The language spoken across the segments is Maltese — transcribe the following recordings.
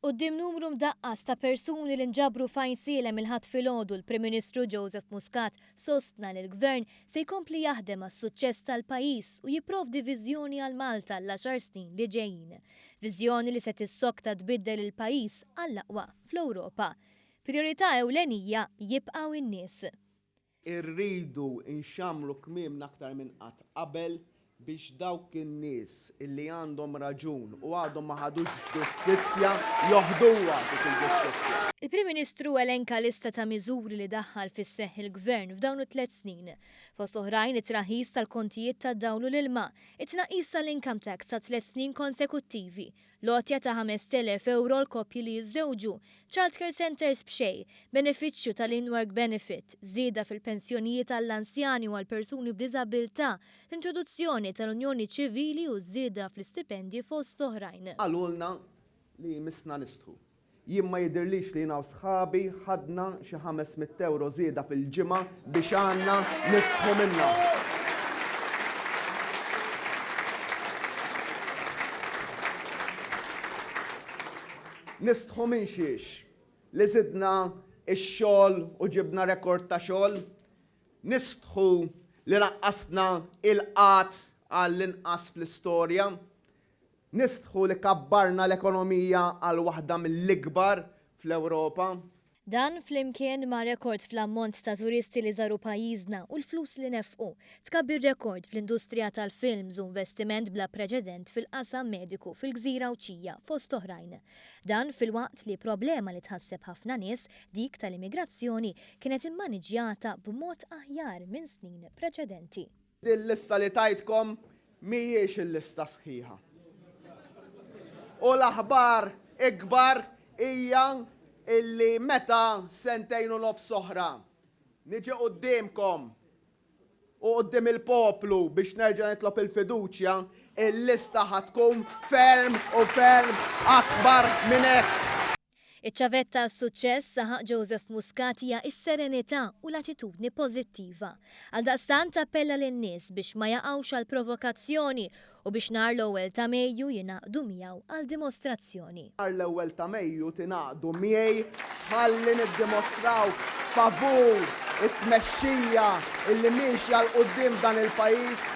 Quddiem numru mdaqqas ta' persuni li nġabru f'Għajnsielem il-Ħadd filgħodu l-Prim Ministru Joseph Muscat sostna li l-Gvern se jkompli jaħdem għas-suċċess tal-pajjiż u jipprovdi viżjoni għal Malta għall-għaxar snin li ġejjin. Viżjoni li se tissokta tbiddel il-pajjiż għall-aqwa fl-Ewropa. Prijorità ewlenija jibqgħu n-nies. Irridu nxammru kmiemna aktar minn qatt qabel biex dawk in-nies illi għandhom raġun u għadhom ma ħadux ġustizzja joħduha dik il-ġustizzja. Il-Prim Ministru elenka lista ta' miżuri li daħħal fis-seħħ il-Gvern f'dawn it-tlett snin. Fost oħrajn it-traħħis tal-kontijiet tad-dawl u l-ilma, it-tnaqqis tal-income tax ta' tlett snin konsekuttivi, L-għotja ta' 5,000 ewro għall-koppji li jiżżewġu, childcare centres b'xejn, benefiċċju tal-in-work benefit, żieda fil-pensjonijiet għall-anzjani u għall-persuni b'diżabilità, l-introduzzjoni tal-unjoni ċivili u żieda fl-istipendji fost oħrajn. Qalulna li jmissna nistħu. Jien ma jidhirlix li jiena u sħabi ħadna xi 500 ewro żieda fil-ġimgħa biex għandna nistħu minnha. Nistħu minn xiex? Li żidna x-xogħol u ġibna rekord ta' xogħol? Nistħu li naqqasna il-qgħad għall-inqas fl-istorja? Nistħu li kabbarna l-ekonomija għal waħda mill-ikbar fl-Ewropa. Dan flimkien ma' rekord fl-ammont ta' turisti li żaru pajjiżna u l-flus li nefqu, tkabbir rekord fl-industrija tal-films u investiment bla preċedent fil-qasam mediku fil-gżira Għawdxija, fost oħrajn. Dan filwaqt li problema li tħasseb ħafna nies, dik tal-immigrazzjoni, kienet immaniġjata b'mod aħjar minn snin preċedenti. Din lista li tajtkom mhijiex il-lista sħiħa. U l-aħbar ikbar hija illi meta sentejn u nofs oħra niġi quddiemkom u quddiem il-poplu biex nerġa' nitlob il-fiduċja, il-lista ħa tkun ferm u ferm akbar minn hekk. Iċ-ċavetta għas-suċċess, saħaq Joseph Muscat, hija s-serenità u l-attitudni pożittiva. Għaldaqstant appella lin-nies biex ma jaqgħux għall-provokazzjoni u biex nhar l-ewwel ta' Mejju jingħaqdu miegħu għal dimostrazzjoni. Nhar l-ewwel ta' Mejju tingħaqdu miegħi ħalli niddimostraw favur it-tmexxija illi miexja 'l quddiem f'dan il-pajjiż,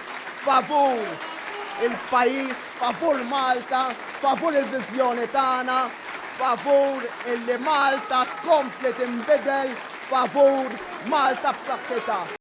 favur il-pajjiż, favur Malta, favur il-viżjoni tagħna, Favur illi Malta tkompli tinbidel, favur Malta b'saħħitha.